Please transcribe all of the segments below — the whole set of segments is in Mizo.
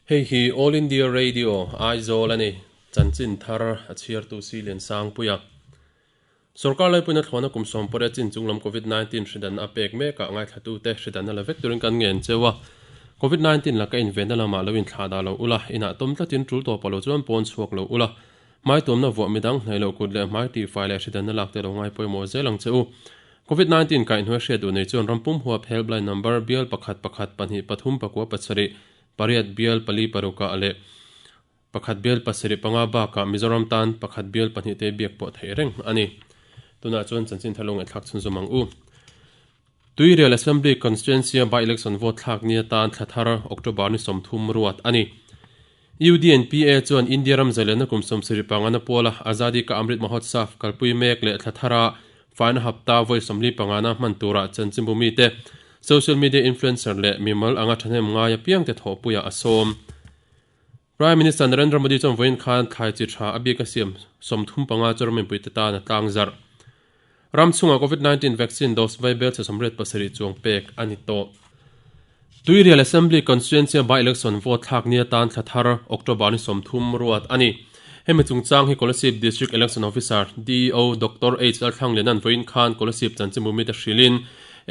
Hei hi All India Radio, Aizawl a ni. Chanchin thar a chhiartu si Liansangpuia. Sorkar laipuina thlawhna kum sawmpawrh chin chunglam Covid 19 hridanna a pek mekah ngaithlatute hridanna la vek turin kan ngen cheu a. Covid 19 laka invenna lamah lo inthlah dah lo ula, inah tawm tlatin tul tawp a lo chuan pawn chhuak lo ula. Hmai tuamna vuah midang hnaih loh kut leh hmai tihfai leh hridanna lak te lo ngai pawimawh zel ang che u. Covid 19 kaihhnuai hriat duh nei chuan rampum huap helpline number bial pakhat pakhat pahnih pathum pakua pasarih pariat bial pali parukah leh pakhat bial pasarih panga bakah Mizoram tan pakhat bial pahnih te biak pawh theih reng a ni. Tunah chuan chanchin thar lo ngaihthlak chhunzawm ang u. Tuirial Assembly Constituency-a by-election vote thlak ni atan thla thar October ni 30 ruat a ni. UDNPA chuan India ram zailenna kum 70 pangana puala Azadi Ka Amrit Mahotsav kalpui mek leh thla thara faina hapta vawi 45na hman tura chanchinbu mite, social media influencer leh mimal anga thahnem ngai apiangte thawhpuiah a sawm. Prime Minister Narendra Modi chuan vawiin khan thlai chi tha a bik a siam 35 chu ramimpuite tan a tlang zarh. Ram chhungah Covid 19 vaccine dose vai bel chhe 87 chuang pek a ni tawh. Tuirial Assembly Constituency-a by-election vote thlak ni atan thla thar October ni 30 ruat a ni. Hemi chungchang hi Kolasib District Election Officer, DEO, Doctor H Lalthlangliana'n vawiin khan Kolasib chanchinbu mite hrilhin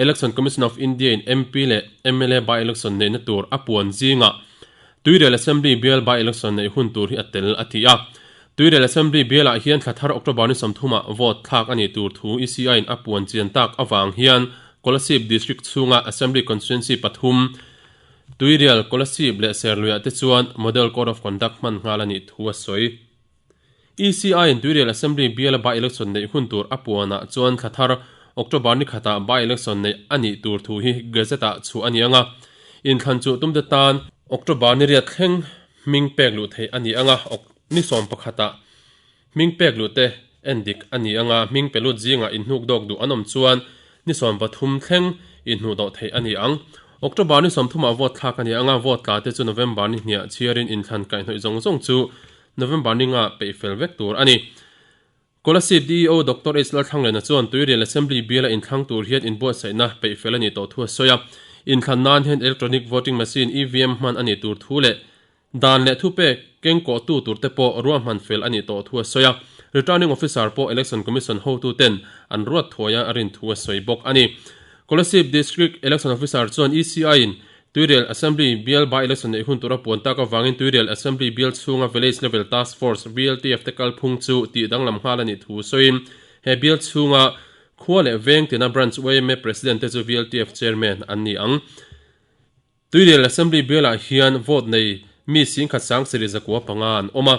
Election Commission of India-in MP leh mla by-election neihna tur a puan zingah Tuirial Assembly bial by-election neih hun tur hi a tel, a ti a. Tuirial Assembly bialah hian thla thar October ni 30 ah vote thlak a nih tur thu ECI-in a puan chian tak avang hian Kolasib District chhunga Assembly Constituency pathum, Tuirial, Kolasib leh Serluiah te chuan Model Code of Conduct hman nghal a nih thu a sawi. ECI-in Tuirial Assembly biala by-election neih hun tur a puanah chuan thla thar October ni khatah by-election neih a nih tur thu hi Gazette-ah chhuah a ni ang a. Inthlan chuh tumte tan October ni riat thleng hming pek luh theih a ni ang a, ni sawm pakhatah hming pek luh te en dik a ni ang a, hming pe lut zingah inhnuk dawk duh an awm chuan ni 13 thleng inhnuh dawh theih a ni ang. October ni 30ah vote thlak a ni ang a, vote tla te chu November ni hniah chhiarin inthlan kaihhnawih zawng zawng chu November ni nga peih fel vek tur a ni. Kolasib DEO Doctor H Lalthlanglena chuan Tuirial Assembly biala inthlang tur hian inbuatsaihna peih fel a nih tawh thu a sawi a. Inthlan nan hian Electronic Voting Machine, EVM, hman a nih tur thu leh dan leh thupek kengkawhtu turte pawh ruahman fel a nih tawh thu a sawi a. Returning Officer pawh Election Commission hotuten an ruat thuaia a rin thu a sawi bawk a ni. Kolasib District Election Officer chuan ECI-in Tuirial Assembly bial by-election neih hun tura puan tak avangin Tuirial Assembly bial chhunga Village Level Task Force, VLTF, te kalphung chu tih danglam nghal a nih thu sawiin he bial chhunga khua leh veng tina Branch yma President te chu VLTF Chairman an ni ang. Tuirial Assembly bialah hian vote nei mi singkhat sang sarih zakua panga an awm a.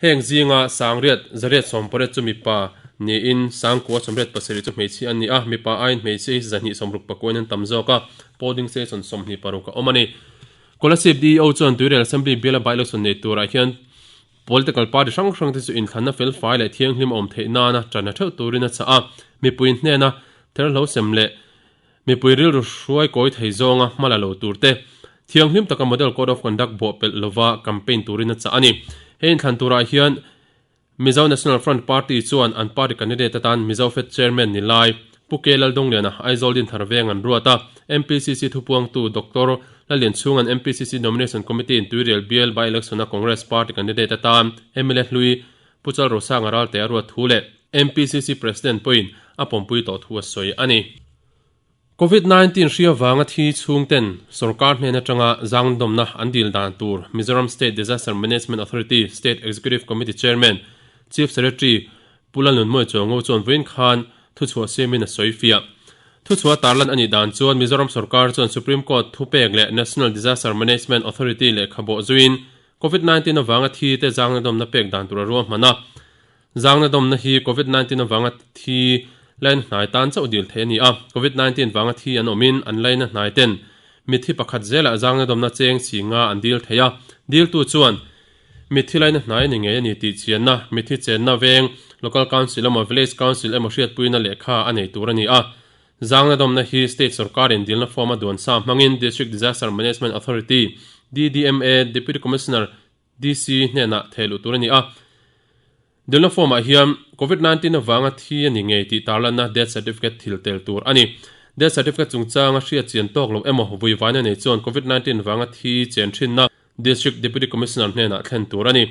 Heng zinga sangriat zariat sawmpariat chu mipa niin sangkua sawmriat pasarih chu hmeichhia an ni a, mipa aiin hmeichhia hi zahnih sawmruk pakuain an tam zawk a, polling station 26 a awm a ni. Kolasib DEO chuan Tuirial Assembly biala by-election nei turah hian political party hrang hrang te chu inthlanna felfai leh thianghlim a awm theih nana ṭan a ṭheuh turin a chah a, mipui hnena therhlo sem leh mipui rilru hruai kawi thei zawnga hma la lo tur te, thianghlim taka Model Code of Conduct bawh pelh lova campaign turin a chah a ni. He inthlan turah hian Mizo National Front Party chuan an party candidate atan Mizo Fed Chairman ni lai Pu K Laldongliana Aizawl Dinthar veng an ruat a, MPCC thupuangtu Doctor Lalianchhunga'n MPCC Nomination Committee in Tuirial bial by-election-a Congress Party candidate atan mla hlui Pu Chalrosanga Ralte a ruat thu leh MPCC President pawhin a pawmpui tawh thu a sawi a ni. Covid 19 hria vanga thi chhungten sorkar hnen atanga zangdawmna an dil dan tur Mizoram State Disaster Management Authority State Executive Committee Chairman Chief Secretary Pu Lalnunmawia Chuango chuan vawiin khan thuchhuah siamin a sawi fiah. Thuchhuah tarlan a nih dan chuan Mizoram sorkar chuan Supreme Court thupek leh National Disaster Management Authority lehkhabawh zuiin Covid 19 avanga thi te zangnadawmna pek dan tur a ruahman a. Zangna dawmna hi Covid 19 avanga thi laina hnai tan chauh dil theih a ni a. Covid 19 vanga thi an awmin an laina hnai ten mitthi pakhat zelah zangna dawmna cheng chi nga an dil thei a. Diltu chuan mitthi laina hnai a ni ngei a ni tih chianna, mitthi chenna veng, Local Council emaw Village Council emaw hriatpuina lehkha a nei tur a ni a. Zangna dawmna hi State sorkarin dilna form a duan sa hmangin District Disaster Management Authority, DDMA, Deputy Commissioner, DC hnenah theh luh tur a ni a. Dilna form-ah hian Covid 19 avanga thi a ni ngei tih tarlanna death certificate thil tel tur a ni. Death certificate chungchanga hriat chian tawk lo emaw vuivaina nei chuan Covid 19 vanga thi chen thinna. District Deputy Commissioner hnenah thlen tur a ni.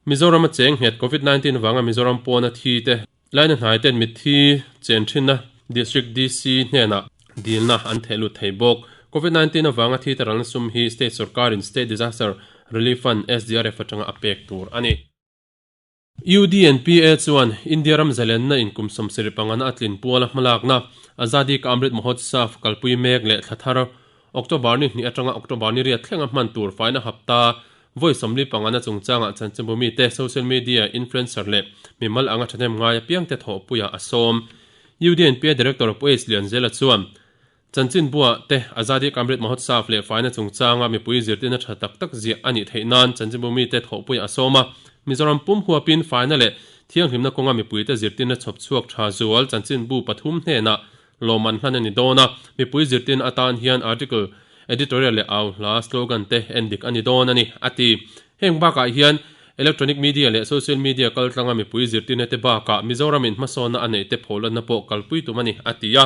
Mizoram a cheng nghet Covid 19 vanga Mizoram pawna thi te laina hnai ten mitthi chen thinna District DC hnenah dilna an theh lut thei bawk. Covid 19 avanga thi te ralna sum hi State sorkarin State Disaster Relief Fund, SDRF, atanga a pek tur a ni. UDNPA chuan India ram zalenna in kum 75 na a tlin puala hmalakna Azadi Ka Amrit Mahotsav kalpui mek leh thla thar October ni hnih atanga October ni riat thlenga hman tur faina hapta vawi 45 na chungchangah chanchinbu mite, social media influencer leh mimal anga thahnem ngai apiangte thawhpuiah a sawm. UDNPA Director Pu H Lianzela chuan Chanchinbua te Azadi Ka Amrit Mahotsav leh faina chungchanga mipui zirtirna tha tak tak ziah a nih theih nan chanchinbu mite thawhpuiah a sawm a. Mizoram pum huapin faina leh thianghlimna kawnga mipuite zirtirna chhawp chhuak tha zual chanchinbu pathum hnenah lawmman hlan a ni dawn a. Mipui zirtirna atan hian article, editorial leh au hla, slogan, te en dik a ni dawn a ni, a ti. Heng bakah hian electronic media leh social media kaltlanga mipui zirtirna te bakah Mizoramin hmasawnna a neih te pholanna pawh kalpui tum a ni, a ti a.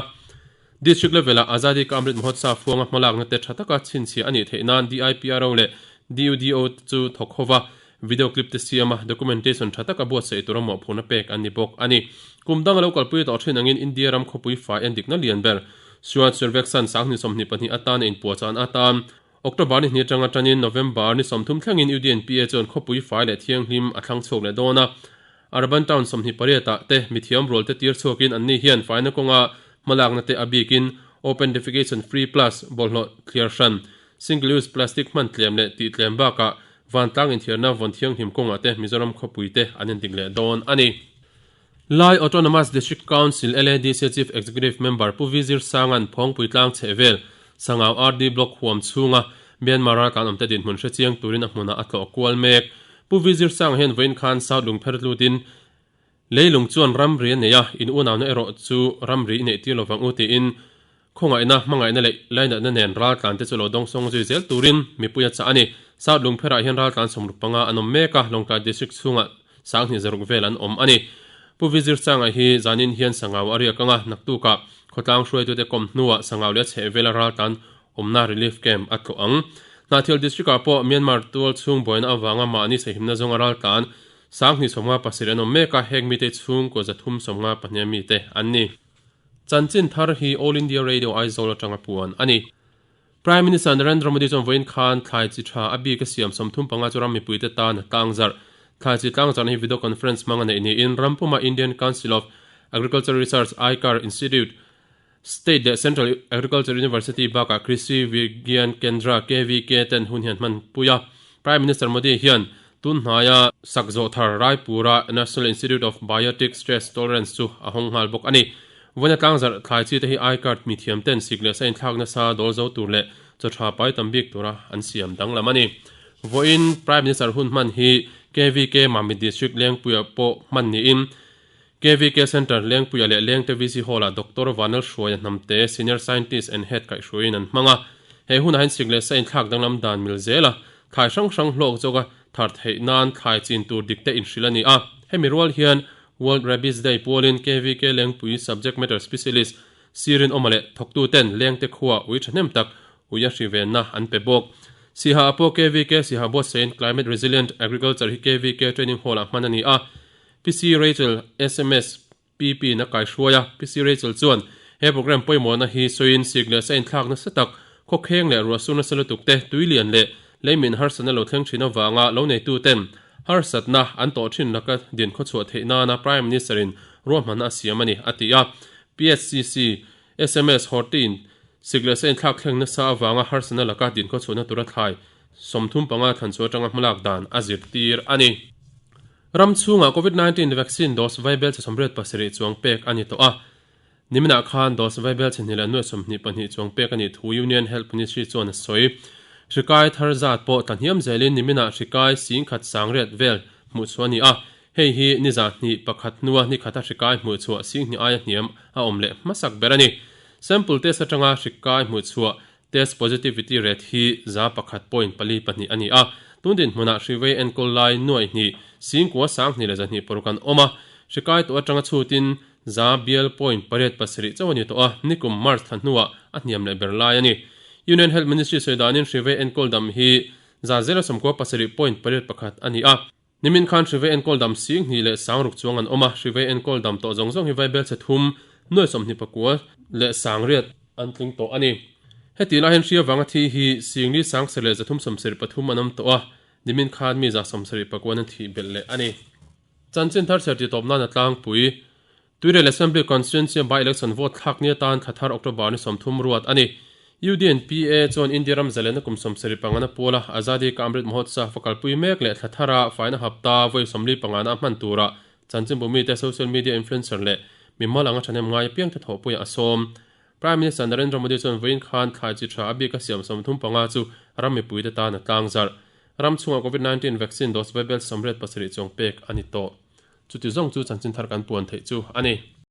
District level-ah Azadi Ka Amrit Mahotsav huanga hmalakna te tha taka chhinchhiah a nih theih nan DIPRO leh DUDO te chu thawk ho va, video clip te siam a, documentation tha taka buatsaih tura mawhphurhna pek an ni bawk a ni. Kum dang a lo kalpui tawh thin angin India ram khawpui fai en dikna lian ber Swachh Survekshan 2022 atan a inpuahchahna atan October ni hnih atanga tanin November ni 30 thlengin UDNPA chuan khawpui fai leh thianghlim a thlang chhuak leh dawn a. Urban Town 28 ah te mithiam rual te tir chhuakin anni hian faina kawnga hmalakna te a bikin Open Defecation Free Plus bawlhhlawh thliar hran, Single Use Plastic hman tlem leh tih tlem bakah vantlang inthiarna vawn thianghlim kawngah te Mizoram khawpui te an endik leh dawn a ni. Lai Autonomous District Council, LADC, Chief Executive Member Pu Vizir Sanga'n Phawngpui tlang chhehvel, Sangau RD Block huam chhunga Myanmar raltlan awmte dinhmun hrechiang turin a hmunah a tlawh kual mek. Pu Vizir Sanga hian vawiin khan South Lungpher tlutin leilung chuan ramri a nei a, in unauna erawh chu ramri i neih tir lovang u tiin khawngaihna, hmangaihna leh lainatna nen raltlan te chu lo dawngsawng zui zel turin mipui a chah a ni. South Lungpherah hian raltlan 65 an awm mek a, Lawngtlai District chhungah 2600 vel an awm a ni. Pu Vizir Sanga hi zanin hian Sangau a riak anga naktukah khawtlang hruaitute kawm hnuah Sangau leh a chhehvela raltlan awmna relief camp a tlawh ang. Hnahthial District-ah pawh Myanmar tual chhung buaina avanga mahni sahimna zawnga raltlan 2057 an awm mek a, heng mite chhungkaw 352 mite an ni. Chanchin thar hi All India Radio Aizawl atanga puan a ni. Prime Minister Narendra Modi chuan vawiin khan thlai chi tha a bik a siam 35 chu ram mipuite tan a tlangzarh. Thlai chi tlangzarhna hi video conference hmang a neih niin ram puma Indian Council of Agriculture Research, ICAR, Institute, State leh Central Agriculture University bakah Krishi Vigyan Kendra, KVK, ten hun hian hman pui a. Prime Minister Modi hian tun hnaia sak zawh thar Raipur-a National Institute of Biotic Stress Tolerance chu a hawng nghal bawk a ni. Vawiina tlangzarh thlai chi te hi I-card mithiam ten sik leh sa inthlak nasa dawl zo tur leh chaw tha pai tam bik tura an siam danglam a ni. Vawiin Prime Minister hun hman hi KVK Mamit District Lengpuia pawh hman niin KVK Centre Lengpuia leh Lengte VC Hall-ah Doctor Vanal Hruaia Hnamte, Senior Scientist and Head kaihhruaiin an hmang a. He hunah hian sik leh sa inthlak danglam dan mil zel a, thlai hrang hrang hlawk zawka thar theih nan thlai chin tur dik te inhrilh a ni a. Hemi rual hian World Rabies Day pualin KVK Lengpui Subject Matter Specialist Sirin Awma leh thawktuten Lengte khua ui thahnem tak ui a hri venna an pe bawk. Siha ah pawh KVK Siha buatsain Climate Resilient Agriculture hi KVK Training Hall-ah hman a ni a. PC Rachel sms PP na kaihruai a, PC Rachel chuan he programme pawimawhna hi sawiin sik leh sa inthlak nasa tak, khawkheng leh ruahsur nasa lutuk te, tuilian leh leimin harsatna lo thleng thin avanga lo neitu ten harsatna an tawh thin laka din khawchhuah theih nana Prime Minister in ruahmanna a siam a ni, a ti a. PSCC sms Horti in sik leh sa inthlak thleng nasa avanga harsatna laka din khawchhuahna tura thlai 35 thlan chu atanga hmalak dan a zirtir a ni. Ram chhungah Covid 19 vaccine dose vaibel chhe 87 chuang pek a ni tawh a. Niminah khan dose vaibel chhe 2 22 chuang pek a nih thu Union Health Ministry chuan a sawi. Hrikai thar zat pawh tlahniam zelin niminah hrikai singkhat sangriat vel hmuh chhuah a ni a. Hei hi ni za hnih pakhat hnua ni khata hrikai hmuh chhuah singhnih aia hniam a awm leh hmasak ber a ni. Sample test atanga hrikai hmuh chhuah Test positivity rate hi 1.42 a ni a, tun dinhmunah hrivei enkawl lai nuaih hnih, singkua sang hnih leh zahnih paruk an awm a, hri kai tawh atanga chhutin za bial point pariat pasarih chauh a ni tawh a, nikum March thla hnuah a hniam leh ber lai a ni. Union Health Ministry sawi danin hrivei enkawl dam hi. 197.81 a ni a. Nimin khan Hrivei enkawl dam 20 leh 6000 chuang an awm a, Hrivei enkawl dam tawh zawng zawng hi vaibelchhe thum, nuai sawmhnih pakua leh sangriat an tling tawh a ni. Heti lai hian hri avanga thi hi 40 sangsarih leh 373 an awm tawh a, nimin khan mi 171 an thih belh leh a ni. Chanchin thar chher titawp nan a tlangpui. Tuirial Assembly Constituency-a by-election vote thlak ni atan thla thar October ni 30 ruat a ni. UDNPA chuan India ram zalenna kum 75 na puala Azadi Ka Amrit Mahotsav a kalpui mek leh thla thara faina hapta vawi 45 na a hman turah chanchinbu mite, social media influencer leh mimal anga thahnem ngai apiangte thawhpuiah a sawm. Prime Minister Narendra Modi chuan vawiin khan thlai chi tha a bika siam 35 chu ram mipuite tan a tlangzarh. Ram chhungah Covid 19 vaccine dose vaibel 87 chuang pek a ni tawh. Chuti zawng chu chanchin thar kan puan theih chu a ni.